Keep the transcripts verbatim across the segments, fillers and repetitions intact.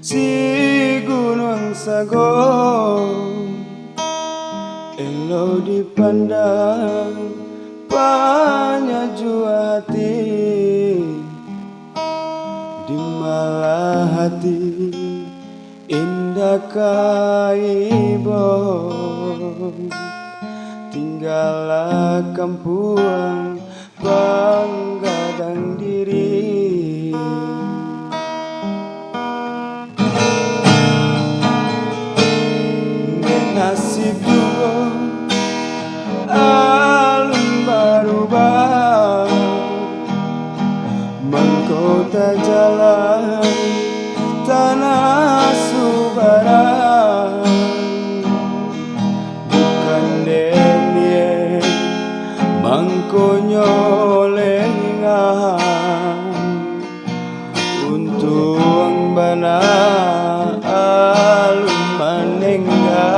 Si gunuang sago, elok dipandang, panyajuak ati, di malah ati indak ka ibo. Tinggalah kampuang panggadang diri. Dek nasib juo alun barubah, mangko tajalan tanah subarang. Bukan dek niaik, mangkonyo lengah. Untuang bana alun manengga.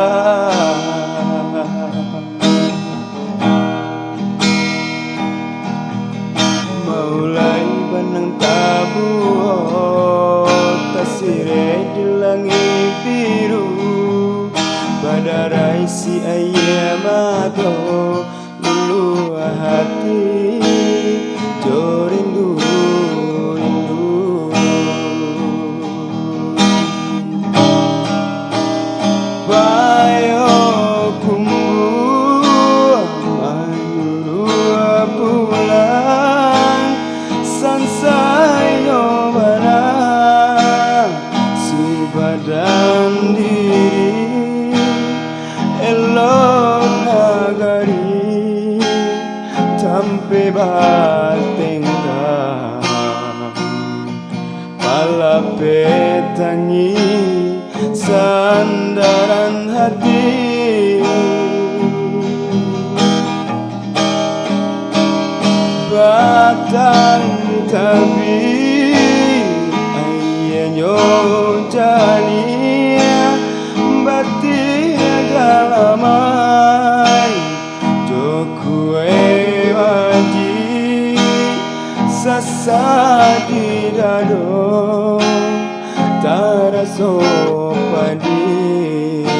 Maulai banang tabuah, tasirek di langik biru, badarai si aia mato, luluah hati jo rindu, rindu. Bayo kumbuah manyuruah pulang, sansainyo bana si badan diri, elok nagari tampek batenggang. Palapeh tangih sandaran hati, batang tabik aianyo janiah, batih galamai jo kue wajik, sasak di dado taraso padiah.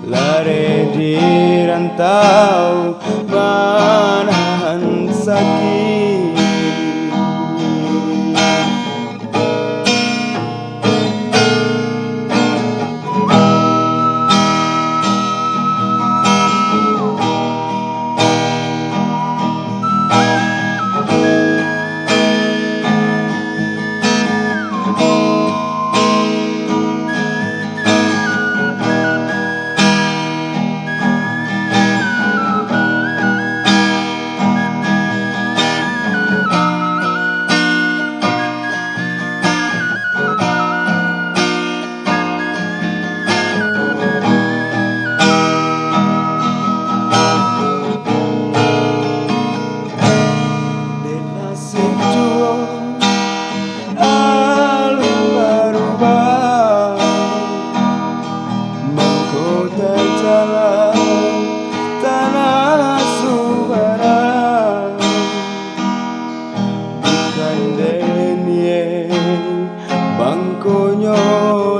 Lareh di rantau manahan sakik. Dek nasib juo alun barubah, mangko tajalan tanah subarang. Bukan dek niaik, mangkonyo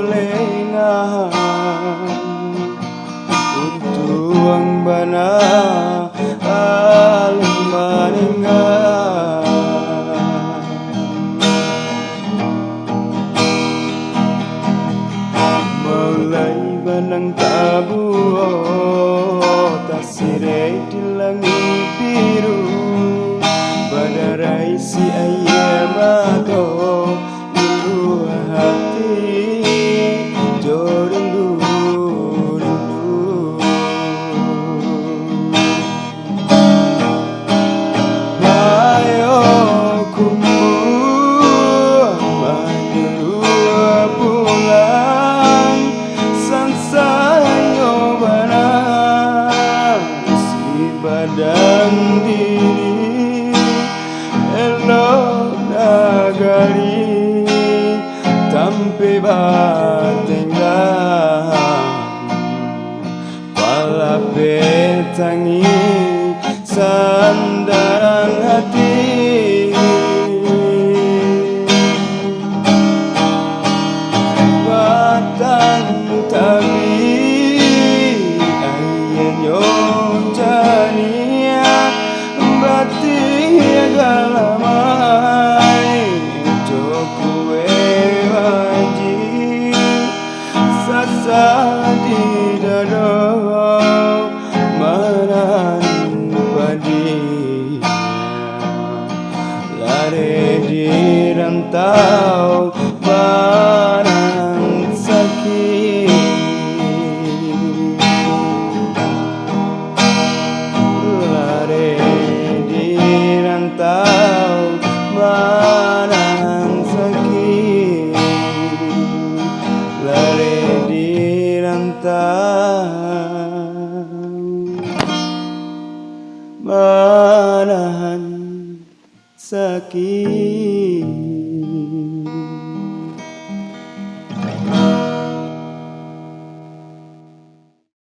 lengah. Untuang bana alun maningga. Maulai banang tabuah, tasirek di langik biru, badarai si aia mato, luluah hati jo rindu, rindu. Bayo kumbuah manyuruah pulang, sansainyo bana si badan diri, elok nagari tampek batenggang. Palapeh tangih sandaran hati. Tadi dado manahan padiah, lari di rantau manahan sakik. Lari di rantau manahan sakik, lari di rantau manahan sakik.